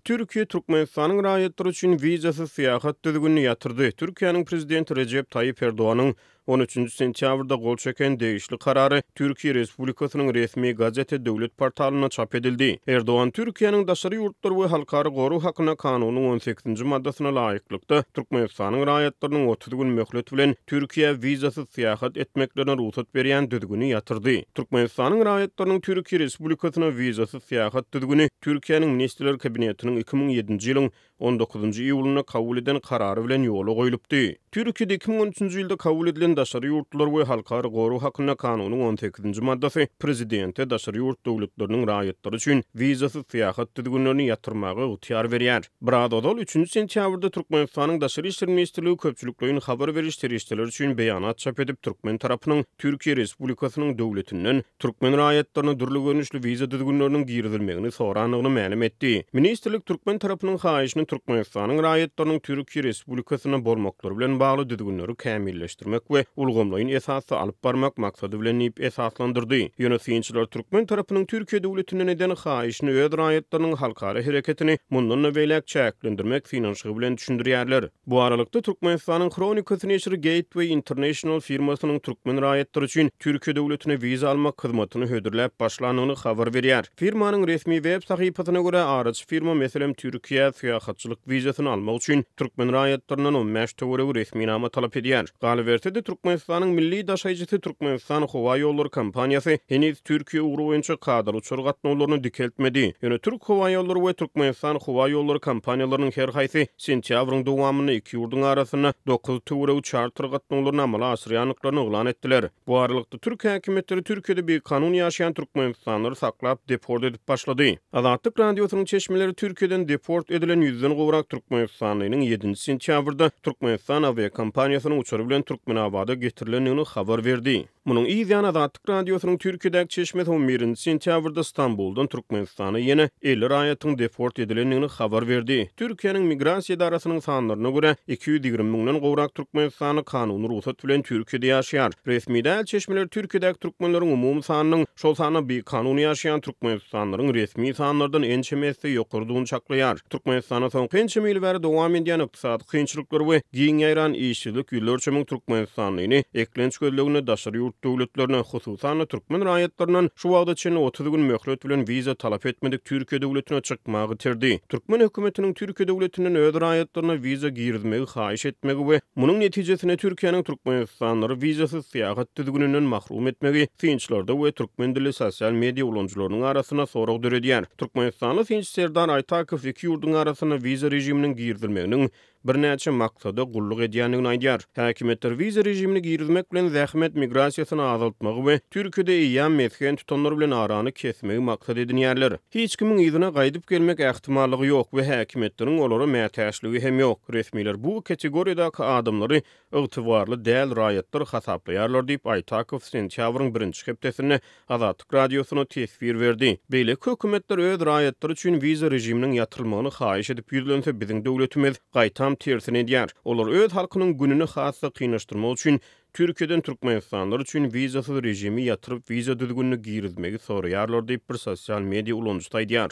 Türkiýe Türkmenistanyň raýatlary üçin wizasyz syýahat düzgünini ýatyrdy. Türkiýäniň Prezidenti Rejep Taýyp Erdoganyň on üçünji sentýabrda gol çeken degişli karary Türkiýe Respublikasynyň resmi gazete döwlet portalynda çap edildi. Erdogan Türkiýäniň Daşary ýurtlar we halkara gorag hakynda kanunyň on sekizinji maddasyna laýyklykda, Türkmenistanyň raýatlarynyň 30 gün möhlet bilen Türkiýä wizasyz syýahat etmeklerine rugsat berýän düzgüni ýatyrdy. Türkmenistanyň raýatlarynyň Türkiýe Respublikasyna wizasyz syýahat düzgüni Türkiýäniň Ministrler Kabinetiniň 2007-nji ýylyň on dokuzynjy iýulynda kabul eden karary bilen ýola goýlupdy. Türkiýede 2013-nji ýylda kabul edilen Daşary ýurtlular we halkara gorag hakynda kanunyň on sekizinji maddasy prezidente daşary ýurt döwletleriniň raýatlary üçin wizasyz syýahat düzgünlerini ýatyrmaga ygtyýar berýär. Biraz ozal, üçünji sentýabrda Türkmenistanyň Daşary işler ministrligi köpçülikleýin habar beriş serişdeleri üçin beýanat çap edip, türkmen tarapynyň Türkiýe Respublikasynyň döwletinden türkmen raýatlaryna dürli görnüşli wiza düzgünleriniň girizilmegini sorandygyny mälim etdi. Ministrlik türkmen tarapynyň haýyşyny Türkmenistanyň raýatlarynyň Türkiýe Respublikasynda bolmaklary bilen bagly düzgünleri kämilleşdirmek we ulgamlaýyn esasda alyp barmak maksady bilen diýip esaslandyrdy. Ýöne synçylar türkmen tarapynyň Türkiýe döwletinden eden haýyşyny öz raýatlarynyň halkara hereketini mundan-da beýläk çäklendirmek synanyşygy bilen düşündirýärler. Bu aralykda, Türkmenistanyň Hronikasy neşiri Gateway International firmasynyň türkmen raýatlary üçin Türkiýe döwletine wiza almak hyzmatyny hödürläp başlandygyny habar berýär. Firmanyň resmi web sahypasyna görä, araçy firma, meselem, Türkiýä syýahatçylyk wizasyny almak üçin türkmen raýatlaryndan 15 töweregi resminama talap edýär. Galyberse-de, Türkmenistanyň milli daşaýjysy Türkmenistan howaýollary kompaniýasy heniz Türkiýe ugry boýunça kadaly uçar gatnawlaryny dikeltmedi. Ýöne Türk howaýollary we Türkmenistan howaýollary kompaniýalarynyň her haýsy sentýabryň dowamynda iki ýurduň arasynda dokuz töweregi çarter gatnawlaryny amala aşyrýandyklaryny yglan etdiler. Bu aralykda, türk häkimiýetleri Türkiýede bikanun ýaşaýan türkmenistanlylary saklap, deport edip başlady. Azatlyk Radiosynyň çeşmeleri Türkiýeden deport edilen ýüzden gowrak türkmenistanlynyň ýedinji sentýabrda Türkmenistan awiakompaniýasynyň uçary bilen Türkmenabada getirilendigini habar berdi. Munuň yz ýany Azatlyk Radiosynyň Türkiýedäki çeşmesi on birinji sentýabrda Stambuldan Türkmenistana ýene 50 raýatyň deport edilendigini habar berdi. Türkiýäniň Migrasiýa edarasynyň sanlaryna görä, 220 müňden gowrak türkmenistanly kanuny rugsat bilen Türkiýede ýaşaýar. Resmi däl çeşmeler Türkiýedäki türkmenleriň umumy sanynyň, şol sanda bikanun ýaşaýan türkmenistanlylaryň resmi sanlardan ençeme esse ýokarydygyny çaklaýar. Türkmenistanda soňky ençeme ýyl bäri dowam edýän ykdysady kynçylyklar we giň ýaýran işsizlik ýüzlerçe müň türkmenistanlyny eklenç gözleginde daşary ýurt döwletlerine, hususan-da türkmen raýatlaryndan şu wagta çenli 30 gün möhlet bilen wiza talap etmedik Türkiýe döwletine çykmagy iterdi. Türkmen hökümetiniň Türkiýe döwletinden öz raýatlaryna wiza girizmegi haýyş etmegi we munuň netijesinde Türkiýäniň türkmenistanlylary wizasyz syýahat düzgüninden mahrum etmegi synçylarda we türkmen dilli sosial media ulanyjylarynyň arasynda sorag döredýär. Türkmenistanly synçy Serdar Aýtakow iki ýurduň arasynda wiza režiminiň girizilmeginiň birnäçe maksada gulluk edýändigini aýdýar. Häkimiýetler wiza režimini girizmek bilen zähmet migrasiýasyny azaltmagy we Türkiýede eýýäm mesgen tutanlar bilen arany kesmegi maksat edinýärler. Hiç kimiň yzyna gaýdyp gelmek ähtimallygy ýok we häkimiýetleriň olara mätäçligi hem ýok. Resmiler bu kategoriýadaky adamlary ygtybarly däl raýatlar hasaplaýarlar diýip, Aýtakow sentýabryň birinji hepdesinde Azatlyk Radiosyna teswir berdi. Beýleki hökümetler öz raýatlary üçin wiza režiminiň ýatyrylmagyny haýyş edip ýüzlense, biziň döwletimiz, gaýtam, tersini edýär. Olar öz halkynyň gününi has-da kynlaşdyrmak üçin Türkiýeden türkmenistanlylar üçin wizasyz režimi ýatyryp, wiza düzgünini girizmegi soraýarlar diýip, bir sosial media ulanyjysy aýdýar.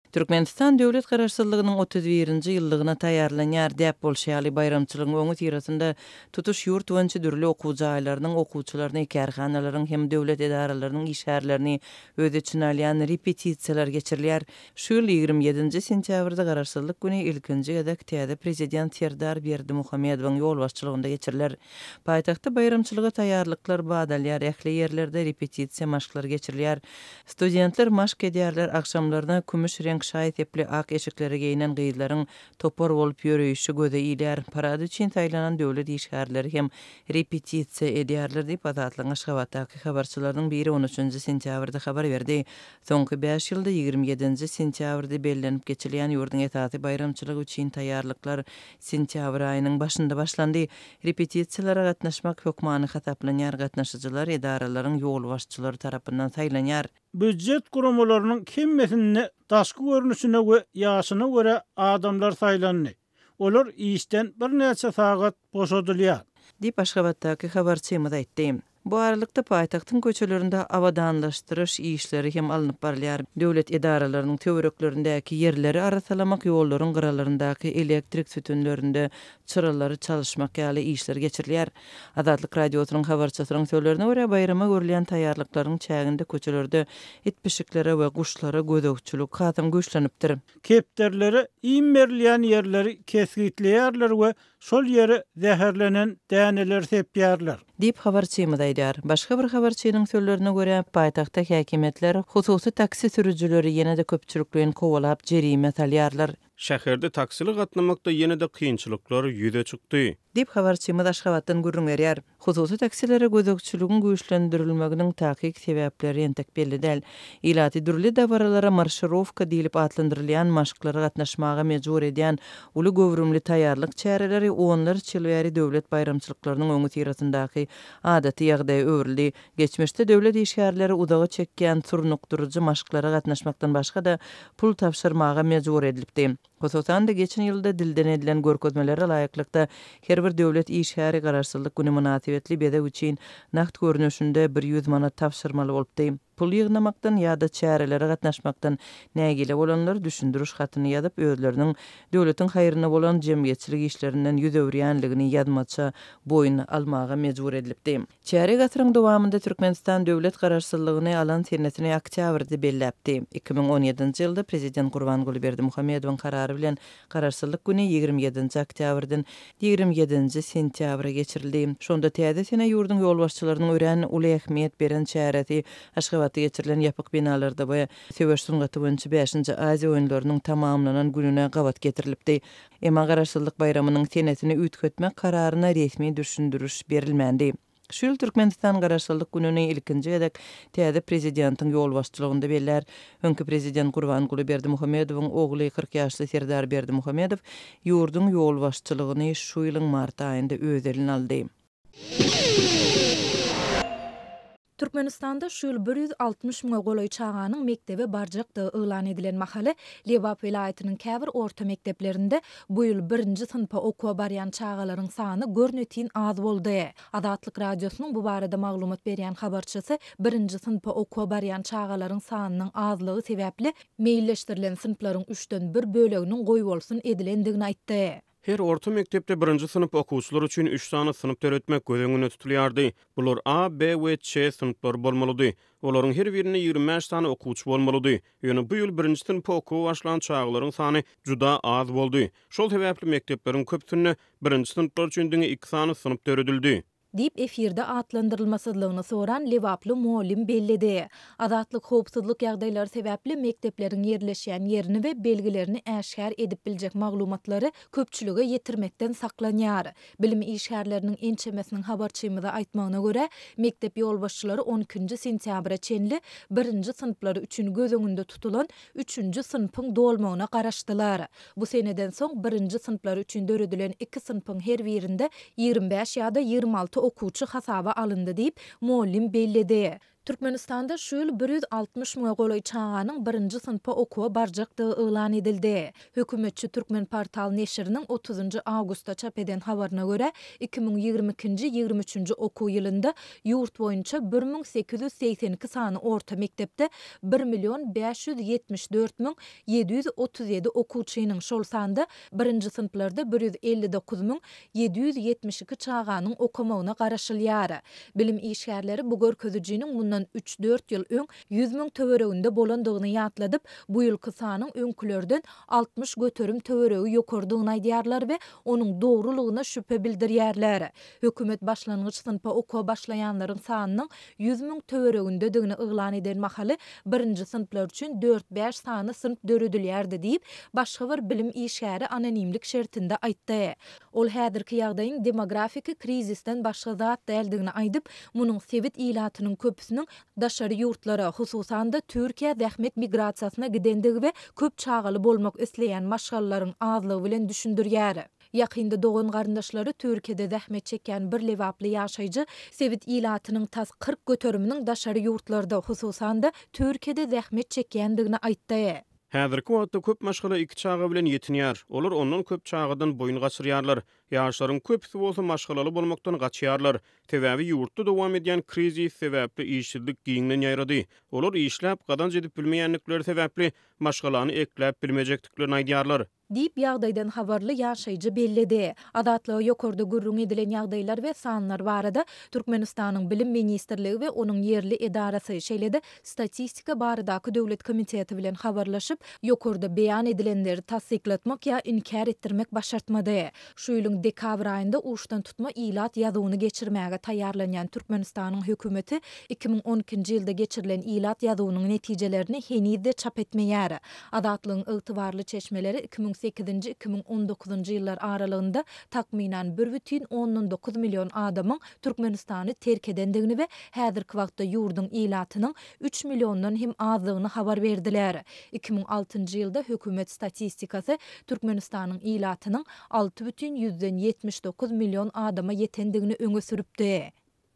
Türkmenistan döwlet Garaşsyzlygynyň 31-nji ýyllygyna taýýarlanýar. Däp bolşy ýaly, baýramçylygyň öňüsyrasynda tutuş ýurt boýunça dürli okuw jaýlarynyň okuwçylaryny, kärhanalaryň hem döwlet edaralarynyň işgärlerini öz içine alýan repetisiýalar geçirilýär. Şu ýyl 27-nji sentýabrda Garaşsyzlyk güni ilkinji gezek täze Prezident Serdar Berdimuhamedowyň ýolbaşçylygynda geçiriler. Paýtagtda baýramçylyga taýýarlyklar bat alýar, ähli ýerlerde repetisiýa maşklary geçirilýär. Studentler maşk edýärler, agşamlaryna kümüş reňk şaý-sepli ak eşiklere geýnen gyzlaryň topar bolup ýöreýşi göze ilýär. Parad üçin saýlanan döwlet işgärleri hem repetisiýa edýärler diýip, Azatlygyň Aşgabatdaky habarçylarynyň biri on üçünji sentýabrda habar berdi. Soňky bäş ýylda 27-nji sentýabrda bellenip geçilýän ýurduň esasy baýramçylygy üçin taýýarlyklar sentýabr aýynyň başynda başlandy. Repetisiýalara gatnaşmak hökmany hasaplanýar, gatnaşyjylar edaralaryň ýolbaşçylary tarapyndan saýlanýar. Býujet guramalarynyň hemmesinde daşky görnüşine we ýaşyna görä adamlar saýlandy. Olar işden birnäçe sagat boşadylýar. Diýip, Aşgabatdaky habarçymyz aýtdy. Bu aralykda, paýtagtyň köçelerinde abadanlaşdyryş işleri hem alnyp barylýar. Döwlet edaralarynyň töwereklerindäki ýerleri arassalamak, ýollaryň gyralaryndaky elektrik sütünlerinde çyralary çalyşmak ýaly işler geçirilýär. Azatlyk Radiosynyň habarçysynyň sözlerine görä, baýrama görülýän taýýarlyklaryň çäginde köçelerde it-pişiklere we guşlara gözegçilik hasam güýçlenipdir. Kepderilere iým berilýän ýerleri kesgitleýärler we şol ýere zäherlenen däneleri sepýärler. Diýip, habarçymyz aýdýar. Başga bir habarçynyň sözlerine görä, paýtagtda häkimiýetler hususy taksi sürüjileri ýene-de köpçülikleýin kowalap jerime salýarlar. Şäherde taksili gatnamakda ýene-de kynçylyklar ýüze çykdy. Diýip, habarçymyz Aşgabatdan gürrüň berýär. Hususy taksilere gözegçiligiň güýçlendirilmeginiň takyk sebäpleri entek belli däl. Ilaty dürli dabaralara marşirowka diýlip atlandyrylýan maşklara gatnaşmaga mejbur edýän uly göwrümli taýýarlyk çäreleri onlarça ýyl bäri döwlet baýramçylyklarynyň öňüsyrasyndaky adaty ýagdaýa öwrüldi. Geçmişde döwlet işgärleri uzaga çekýän surnukdyryjy maşklara gatnaşmakdan başga-da, pul tabşyrmaga mejbur edilipdi. Hususan-da, geçen ýylda dilden edilen görkezmelere laýyklykda, her bir döwlet işgäri Garaşsyzlyk güni mynasybetli bezeg üçin nagt görnüşinde 100 manat tabşyrmaly bolupdy. Pul ýygnamakdan ýa-da çärelere gatnaşmakdan nägile bolanlar düşündiriş hatyny ýazyp, özleriniň döwletiň haýryna bolan jemgyýetçilik işlerinden ýüz öwürýänligini ýazmaça boýun almaga mejbur edilipdi. Çärýek asyryň dowamynda Türkmenistan döwlet Garaşsyzlygyny alan senesini oktýabrda belläpdi. 2017-nji ýylda Prezident Gurbanguly Berdimuhamedowyň karary bilen Garaşsyzlyk güni 27-nji oktýabrdan 27-nji sentýabra geçirildi. Şonda täze sene ýurduň ýolbaşçylarynyň örän uly ähmiýet beren çäresi Aşgabatda geçirilen ýapyk binalarda we söweş sungaty boýunça bäşinji Aziýa oýunlarynyň tamamlanan gününe gabat getirilipdi. Emma Garaşsyzlyk baýramynyň senesini üýtgetmek kararyna resmi düşündiriş berilmändi. Şu ýyl Türkmenistan Garaşsyzlyk gününi ilkinji gezek täze prezidentiň ýolbaşçylygynda bellär. Öňki prezident Gurbanguly Berdimuhamedowyň ogly 40 ýaşly Serdar Berdimuhamedow ýurduň ýolbaşçylygyny şu ýylyň mart aýynda öz eline aldy. Türkmenistanda şu ýyl 160 müňe golaý çaganyň mekdebe barjakdygy yglan edilen mahaly, Lebap welaýatynyň käbir orta mekdeplerinde bu ýyl birinji synpa okuwa barýan çagalaryň sany görnetin az boldy. Azatlyk Radiosynyň bu barada maglumat berýän habarçysy birinji synpa okuwa barýan çagalaryň sanynyň azlygy sebäpli meýilleşdirilen synplaryň üçden bir böleginiň goýbolsun edilendigini aýtdy. Her orta mekdepde birinji synp okuwçylary üçin üç sany synp döretmek göz öňünde tutulýardy. Bular A, B we Ç synplary bolmalydy. Olaryň her birinde 25 sany okuwçy bolmalydy. Ýöne bu ýyl birinji synpa okuwa başlan çagalaryň sany juda az boldy. Şol sebäpli mekdepleriň köpüsinde birinji synplar üçin diňe iki sany synp döredildi. Diýip, efirde atlandyrylmasyzlygyny soran lebaply mugallym belledi. Azatlyk howpsuzlyk ýagdaýlary sebäpli mekdepleriň ýerleşýän ýerini we belgilerini äşgär edip biljek maglumatlary köpçülige ýetirmekden saklanýar. Bilim işgärleriniň ençemesiniň habarçymyza aýtmagyna görä, mekdep ýolbaşçylary on ikinji sentýabra çenli birinji synplar üçin göz öňünde tutulan üçünji synpyň dolmagyna garaşdylar. Bu seneden soň birinji synplar üçin döredilen iki synpyň her birinde 25 ýa-da 26 okuwçy hasaba alyndy diýip, mugallym belledi. Türkmenistanda şu ýyl 160 müňe golaý çaganyň birinji synpa okuwa barjakdygy yglan edildi. Hökümetçi Türkmenportal neşiriniň otuzynjy awgustda çap eden habaryna görä, 2022-nji, 23-nji okuw ýylynda ýurt boýunça 1882 sany orta mekdepde bir million 574 müň 737 okuwçynyň, şol sanda birinji synplarda 159 772 çaganyň okamagyna garaşylýar. Bilim işgärleri bu görkezijiniň mundan üç-dört ýyl öň 100 müň töwereginde bolandygyny ýatladyp, bu ýylky sanyň öňkülerden 60% töweregi ýokarydygyny aýdýarlar we onuň dogrulygyna şübhe bildirýärler. Hökümet başlangyç synpa okuwa başlaýanlaryň sanynyň 100 müň töweregindedigini yglan eden mahaly birinji synplar üçin dört-bäş sany synp döredilýärdi diýip, başga bir bilim işgäri anonimlik şertinde aýtdy. Ol häzirki ýagdaýyň demografiki krizisden başga zat däldigini aýdyp, munuň sebit ilatynyň köpüsiniň daşary ýurtlara, hususan-da, Türkiýä zähmet migrasiýasyna gidendigi we köp çagaly bolmak isleýän maşgalalaryň azlygy bilen düşündirýär. Ýakynda dogan-garyndaşlary Türkiýede zähmet çekýän bir lebaply ýaşaýjy sebit ilatynyň tas 40 göteriminiň daşary ýurtlarda, hususan-da, Türkiýede zähmet çekýändigini aýtdy. Häzirki wagtda köp maşgala iki çaga bilen ýetinýär. Olar ondan köp çagadan boýun gaçyrýarlar. Ýaşlaryň köpüsi bolsa maşgalaly bolmakdan gaçýarlar. Sebäbi ýurtda dowam edýän krizis sebäpli işsizlik giňden ýaýrady. Olar işläp gazanç edip bilmeýändikleri sebäpli maşgalany ekläp bilmejekdiklerini aýdýarlar. Diýip, ýagdaýdan habarly ýaşaýjy belledi. Azatlyga ýokarda gürrüň edilen ýagdaýlar we sanlar barada Türkmenistanyň Bilim ministrligi we onuň ýerli edarasy, şeýle-de Statistika baradaky döwlet komiteti bilen habarlaşyp, ýokarda beýan edilenleri tassyklatmak ýa inkär etdirmek başartmady. Şu ýylyň dekabr aýynda uçdantutma ilat ýazuwyny geçirmäge taýýarlanýan Türkmenistanyň hökümeti 2012-nji ýylda geçirilen ilat ýazuwynyň netijelerini heniz-de çap etmeýär. Azatlygyň ygtybarly çeşmeleri 2008-nji, 2019-njy ýyllar aralygynda takmynan bir bütin ondan dokuz million adamyň Türkmenistany terk edendigini we häzirki wagtda ýurduň ilatynyň üç milliondan hem azdygyny habar berdiler. 2006-njy ýylda hökümet statistikasy Türkmenistanyň ilatynyň 6,79 million adama ýetendigini öňe sürüpdi.